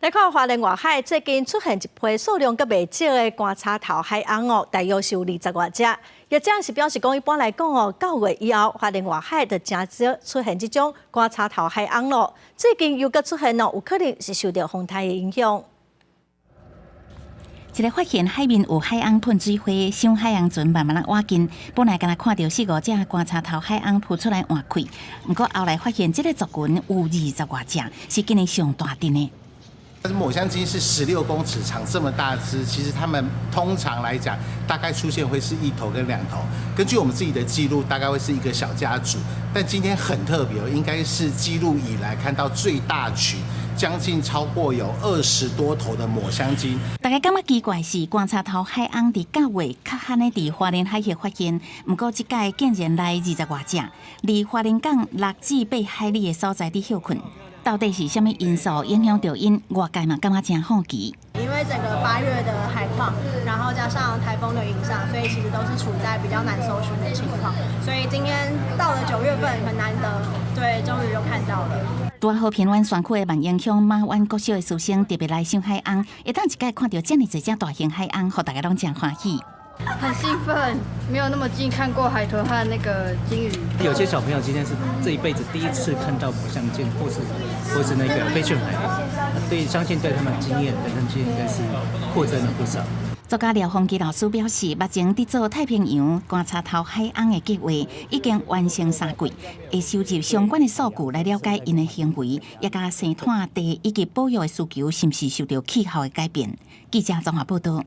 來看花蓮外海最近出現一批數量閣袂少的觀察頭海鰪哦，大約是有二十外隻。業者是表示講，一般來講哦，9月以後，花蓮外海就誠少出現這種觀察頭海鰪咯。最近又閣出現哦，有可能是受著風颱的影響。一个發現海面有海鰪噴水花，賞海洋船慢慢仔倚近，本來干焦看著四五隻觀察頭海鰪浮出來換氣，毋過後來發現這个族群有二十外隻，是今年上大陣的。但是抹香鯨是16公尺長，這麼大隻，其實它們通常來講，大概出現會是一頭跟兩頭。根據我們自己的記錄，大概會是一個小家族。但今天很特別，應該是記錄以來看到最大群，將近超過有20多頭的抹香鯨。大家感覺奇怪是觀察頭海鰪佇9月較罕的佇花蓮海域發現，毋過這擺竟然來二十外隻，離花蓮港6至8海里的所在佇歇睏。到底是啥物因素影響著𪜶？外界嘛感覺誠好奇。因為整個8月的海況，然後加上颱風的影響，所以其實都是處在比較難搜尋的情況。所以今天到了9月份，很難得，對，終於又看到了。拄好偏遠山區的萬榮鄉馬灣國小的師生特別來賞海鰪，會當一擺看著遮爾濟隻大型海鰪，予大家攏誠歡喜。很興奮，沒有那麼近看過海豚和那個鯨魚。有些小朋友今天是這一輩子第一次看到抹香鯨，或是那個飛旋海鱸，對，相信對他們經驗本身經驗應該是擴增了不少。作家廖鳳基老師表示，目前佇做太平洋觀察頭海鰪的計劃已經完成3季，會收集相關的數據來了解𪜶的行為，也佮生態地以及保育的需求是毋是受著氣候的改變。記者綜合報道。